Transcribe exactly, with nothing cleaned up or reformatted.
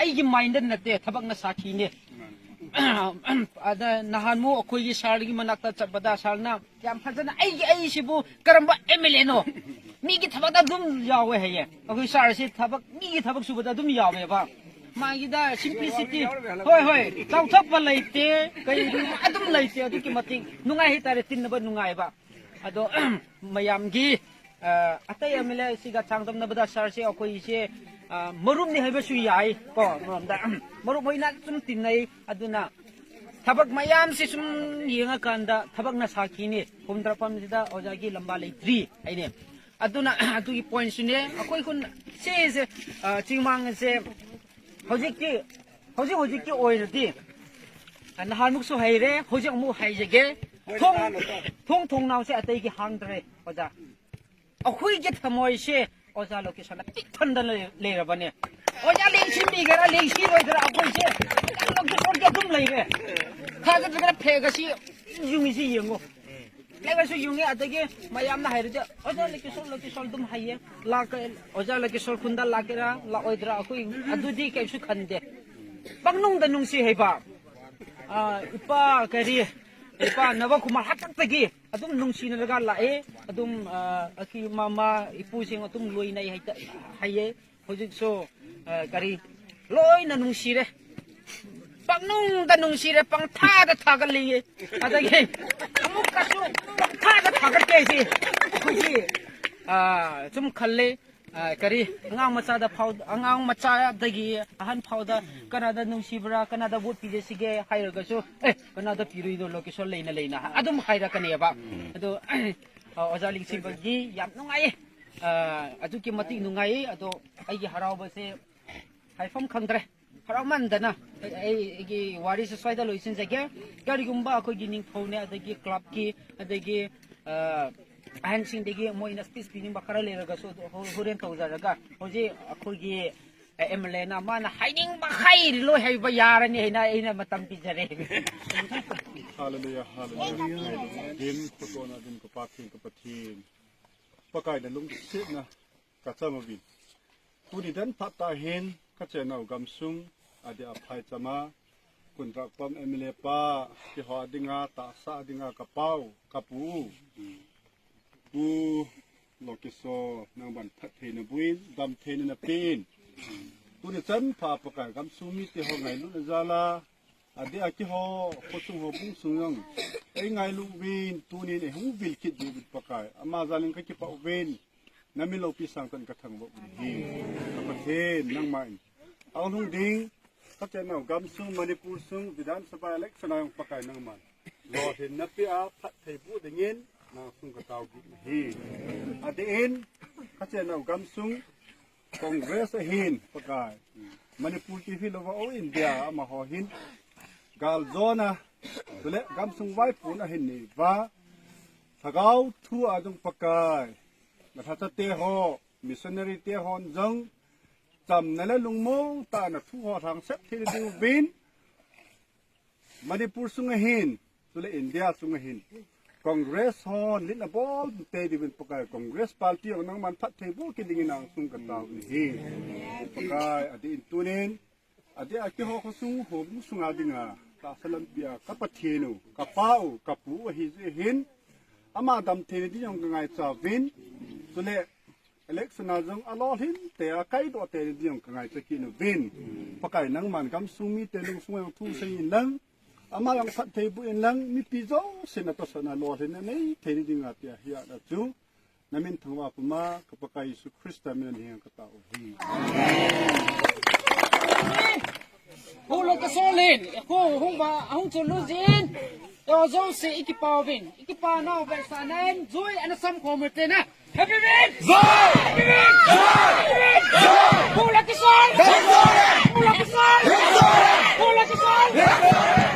ꯑꯩꯒꯤ ꯃꯥꯏꯟꯗ ꯅꯠꯇꯦ, ꯊꯕꯛꯅ ꯁꯥꯈꯤꯅꯦ꯫ ꯑꯗ ꯅꯍꯥꯟꯃꯨꯛ ꯑꯩꯈꯣꯏꯒꯤ ꯁꯥꯔꯒꯤ ꯃꯅꯥꯛꯇ ꯆꯠꯄꯗ ꯁꯥꯔꯅ ꯌꯥꯝ ꯐꯖꯅ ꯑꯩꯒꯤ, "ꯑꯩꯁꯤꯕꯨ ꯀꯔꯝꯕ ꯑꯦꯝ ꯑꯦꯜ ꯑꯦꯅꯣ? ꯃꯤꯒꯤ ꯊꯕꯛꯇ ꯑꯗꯨꯝ ꯌꯥꯎꯋꯦ" ꯍꯥꯏꯌꯦ꯫ ꯑꯩꯈꯣꯏ ꯁꯥꯔꯁꯤ ꯊꯕꯛ, ꯃꯤꯒꯤ ꯊꯕꯛ ꯁꯨꯕꯗ ꯑꯗꯨꯝ ꯌꯥꯎꯋꯦꯕ꯫ ꯃꯥꯒꯤꯗ simplicity, ꯍꯣꯏ, ꯍꯣꯏ, ꯆꯥꯎꯊꯣꯛꯄ ꯂꯩꯇꯦ, ꯀꯩ ꯑꯗꯨꯝ ꯂꯩꯇꯦ, ꯑꯗꯨꯛꯀꯤ ꯃꯇꯤꯛ ꯅꯨꯡꯉꯥꯏ ꯍꯥꯏꯇꯥꯔꯦ, ꯇꯤꯟꯅꯕ ꯅꯨꯡꯉꯥꯏꯕ꯫ ꯑꯗꯣ ꯃꯌꯥꯝꯒꯤ, ꯑ, ꯑꯇꯩ ꯑꯦꯝ ꯑꯦꯜ ꯑꯦꯁꯤꯒ ꯆꯥꯡꯗꯝꯅꯕꯗ ꯁꯥꯔꯁꯦ ꯑꯩꯈꯣꯏꯁꯦ, ꯑ, ꯃꯔꯨꯞꯅꯤ ꯍꯥꯏꯕꯁꯨ ꯌꯥꯏ ꯀꯣ, ꯑꯃꯔꯣꯝꯗ꯫ ꯃꯔꯨꯞ ꯑꯣꯏꯅ ꯁꯨꯝ ꯇꯤꯟꯅꯩ꯫ ꯑꯗꯨꯅ ꯊꯕꯛ ꯃꯌꯥꯝꯁꯤ ꯁꯨꯝ ꯌꯦꯡꯉꯀꯥꯟꯗ ꯊꯕꯛꯅ ꯁꯥꯈꯤꯅꯤ꯫ ꯈꯣꯝꯊꯔꯛꯐꯝꯁꯤꯗ ꯑꯣꯖꯥꯒꯤ ꯂꯝꯕꯥ ꯂꯩꯇ꯭ꯔꯤ ꯍꯥꯏꯅꯦ꯫ ꯑꯗꯨꯅ ꯑꯗꯨꯒꯤ ꯄꯣꯏꯟꯁꯨꯅꯦ꯫ ꯑꯩꯈꯣꯏ ꯈꯨꯟ ꯁꯤꯁꯦ, ꯑ, ꯆꯤꯡꯃꯥꯡꯁꯦ ꯍꯧꯖꯤꯛꯇꯤ, ꯍꯧꯖꯤꯛ ꯍꯧꯖꯤꯛꯀꯤ ꯑꯣꯏꯅꯗꯤ, ꯑ, ꯅꯍꯥꯟꯃꯨꯛꯁꯨ ꯍꯩꯔꯦ, ꯍꯧꯖꯤꯛ ꯑꯃꯨꯛ ꯍꯩꯖꯒꯦ꯫ ꯊꯣꯡ, ꯊꯣꯡ ꯊꯣꯡꯅꯥꯎꯁꯦ ꯑꯇꯩꯒꯤ ꯍꯥꯡꯗ꯭ꯔꯦ ꯑꯣꯖꯥ꯫ ꯑꯩꯈꯣꯏꯒꯤ ꯊꯃꯣꯏꯁꯦ ꯑꯣꯖꯥ ꯂꯣꯀꯦꯁꯟꯅ ꯄꯤꯛ ꯊꯟꯗꯅ ꯂꯩ-, ꯂꯩꯔꯕꯅꯦ꯫ ꯑꯣꯖꯥ ꯂꯦꯡꯁꯤꯟꯕꯤꯒꯦꯔꯥ ꯂꯦꯡꯁꯤꯔꯣꯏꯗ꯭ꯔꯥ ꯑꯩꯈꯣꯏꯁꯦ ꯂꯣꯀꯦꯁꯟꯒꯤ ꯑꯗꯨꯝ ꯂꯩꯔꯦ꯫ ꯊꯥꯖꯗ꯭ꯔꯒꯅ ꯐꯦꯛ ꯑꯁꯤ ꯌꯨꯝꯒꯤꯁꯤ ꯌꯦꯡꯉꯣ꯫ ꯐꯦꯛ ꯑꯁꯤ ꯌꯨꯝꯒꯤ ꯑꯗꯒꯤ ꯃꯌꯥꯝꯅ ꯍꯥꯏꯔꯗꯤ, "ꯑꯣꯖꯥ ꯂꯣꯀꯦꯁꯟ, ꯂꯣꯀꯦꯁꯟ ꯑꯗꯨꯝ ꯍꯥꯏꯌꯦ꯫ ꯂꯥꯛꯀ-, ꯑꯣꯖꯥ ꯂꯣꯀꯦꯁꯟ ꯈꯨꯟꯗ ꯂꯥꯛꯀꯦꯔꯥ ꯂꯥꯛꯑꯣꯏꯗ꯭ꯔꯥ ꯑꯩꯈꯣꯏ ꯑꯗꯨꯗꯤ ꯀꯩꯁꯨ ꯈꯟꯗꯦ꯫ ꯄꯪꯅꯨꯡꯗ ꯅꯨꯡꯁꯤ ꯍꯩꯕ꯫ ꯑ, ꯏꯄꯥ ꯀꯔꯤ, ꯏꯄꯥ ꯅꯕꯀꯨꯃꯥꯔ ꯍꯥꯛꯇꯛꯇꯒꯤ ꯑꯗꯨꯝ ꯅꯨꯡꯁꯤꯅꯔꯒ ꯂꯥꯛꯑꯦ꯫ ꯑꯗꯨꯝ, ꯑ, ꯑꯩꯈꯣꯏ ꯃꯃꯥ ꯏꯄꯨꯁꯤꯡ ꯑꯗꯨꯝ ꯂꯣꯏꯅꯩ ꯍꯩꯇ-, ꯍꯩꯌꯦ꯫ ꯍꯧꯖꯤꯛꯁꯨ, ꯑ, ꯀꯔꯤ, ꯂꯣꯏꯅ ꯅꯨꯡꯁꯤꯔꯦ꯫ ꯄꯪꯅꯨꯡꯗ ꯅꯨꯡꯁꯤꯔꯦ, ꯄꯪꯊꯥꯗ ꯊꯥꯒꯠꯂꯤꯌꯦ꯫ ꯑꯗꯒꯤ ꯑꯃꯨꯛꯀꯁꯨ ꯄꯪꯊꯥꯗ ꯊꯥꯒꯠꯀꯦ ꯍꯥꯏꯁꯤ꯫ ꯑꯩꯈꯣꯏꯒꯤ, ꯑ, ꯁꯨꯝ ꯈꯜꯂꯦ꯫ ꯑ, ꯀꯔꯤ, ꯑꯉꯥꯡ ꯃꯆꯥꯗ ꯐꯥꯎ, ꯑꯉꯥꯡ ꯃꯆꯥꯗꯒꯤ ꯑꯍꯟ ꯐꯥꯎꯗ ꯀꯅꯥꯗ ꯅꯨꯡꯁꯤꯕ꯭ꯔꯥ, ꯀꯅꯥꯗ ꯚꯣꯠ ꯄꯤꯖꯁꯤꯒꯦ ꯍꯥꯏꯔꯒꯁꯨ, "ꯑꯦ, ꯀꯅꯥꯗ ꯄꯤꯔꯨꯏꯅꯣ, ꯂꯣꯀꯦꯁꯟ ꯂꯩꯅ ꯂꯩꯅ" ꯑꯗꯨꯝ ꯍꯥꯏꯔꯛꯀꯅꯦꯕ꯫ ꯑꯗꯣ, ꯑ, ꯑꯣꯖꯥ ꯂꯤꯡꯁꯤꯟꯕꯒꯤ ꯌꯥꯝ ꯅꯨꯡꯉꯥꯏꯌꯦ꯫ ꯑ, ꯑꯗꯨꯛꯀꯤ ꯃꯇꯤꯛ ꯅꯨꯡꯉꯥꯏꯌꯦ꯫ ꯑꯗꯣ ꯑꯩꯒꯤ ꯍꯔꯥꯎꯕꯁꯦ ꯍꯥꯏꯐꯝ ꯈꯪꯗ꯭ꯔꯦ꯫ ꯍꯔꯥꯎꯃꯟꯗꯅ ꯑꯩ, ꯑꯩꯒꯤ ꯋꯥꯔꯤꯁꯦ ꯁ꯭ꯋꯥꯏꯗ ꯂꯣꯏꯁꯤꯟꯖꯒꯦ꯫ ꯀꯔꯤꯒꯨꯝꯕ ꯑꯩꯈꯣꯏꯒꯤ ꯅꯤꯡꯊꯧꯅꯦ, ꯑꯗꯒꯤ ꯀ꯭ꯂꯕꯀꯤ, ꯑꯗꯒꯤ, ꯑ, ꯑꯍꯟꯁꯤꯡꯗꯒꯤ ꯃꯣꯏꯅ ꯁ꯭ꯄꯤꯆ ꯄꯤꯅꯤꯡꯕ ꯈꯔ ꯂꯩꯔꯒꯁꯨ ꯑꯗꯨ ꯍꯣ-, ꯍꯣꯔꯦꯟ ꯇꯧꯖꯔꯒ, ꯍꯧꯖꯤꯛ ꯑꯩꯈꯣꯏꯒꯤ ꯑꯦꯝ ꯑꯦꯜ ꯑꯦꯅ ꯃꯥꯅ ꯍꯥꯏꯅꯤꯡꯕ ꯃꯈꯩ ꯂꯣꯏ ꯍꯥꯏꯕ ꯌꯥꯔꯅꯤ ꯍꯥꯏꯅ ꯑꯩꯅ ꯃꯇꯝ ꯄꯤꯖꯔꯦ꯫ Hallelujah, hallelujah, hallelujah. Din putona din ko patin ko patin. Pakay na lung sit na kachamabin. Tuni dan patahin Kachenau gamsung, adi aphai chama, Kundrakpam M L A pa, kiho adinga, tasa adinga, kapau, kapu. Pu Lokiso, nangman phattheina buin, damtheina napin. Tuni chan pha Pakai gamsung mite ho ngailutna jala, adi akiho, khosung ho bungsung jong. Ei ngailu vin, tunin ei hung vil kit diu vin Pakai. Ama jalin kakipah uvin. Namin loupi sangtan kathangvah uvin ahi. Ka Pathen nangman. Ahung lhung ding, kachenau gamsung Manipur sung Vidhan Sabha election a jong Pakai nangman lolhinna pia phatthei boh dingin, nang sung katao kit ahi. Adin, kachenau gamsung Congress ahin Pakai. Manipur kiti hilouva, o India amaho hin galjona, chule gamsung vaipuna hin neiva. Lhagao thu a jong Pakai, nalhachate ho, missionary te hon jong, chamna le lungmong tah'a thu ho lhangsep thei diuvin, Manipur sunga hin, chule India sunga hin, Congress hon lead abol tei diuvin Pakai, Congress party jong nangman phatthei boh kit dingin nang sung katao ahi. Pakai, adin tunin, adi akiho khosung ho bungsung a dinga, tahsa lampia, ka Pathen u, kapau, kapu ahi jeh hin, ama damtheina ding jong kangaicha uvin, chule election a jong alolhin te, akaidoh theina ding jong kangaicha kit uvin. Pakai nangman gamsung mite lungsung a jong thu seiyin lang, ama jong phatthei boh in lang, mipi jousen atahsan a lolhinna nei theina dinga tia hiya na chu. Namin thangvah puma, ka Pakai Jesu Christa mina hin katao ahi. Pu Lokisol in, khu hung ba, hung chun lut jin. Tua jouse i kipah uvin, i kipah nau vetsahnan, jui ana samkhom ute na. Happy Win! Jai! Happy Win! Jai! Happy Win! Jai! Pu Lokisol! Jai! Pu Lokisol! Jai! Pu Lokisol! Jai!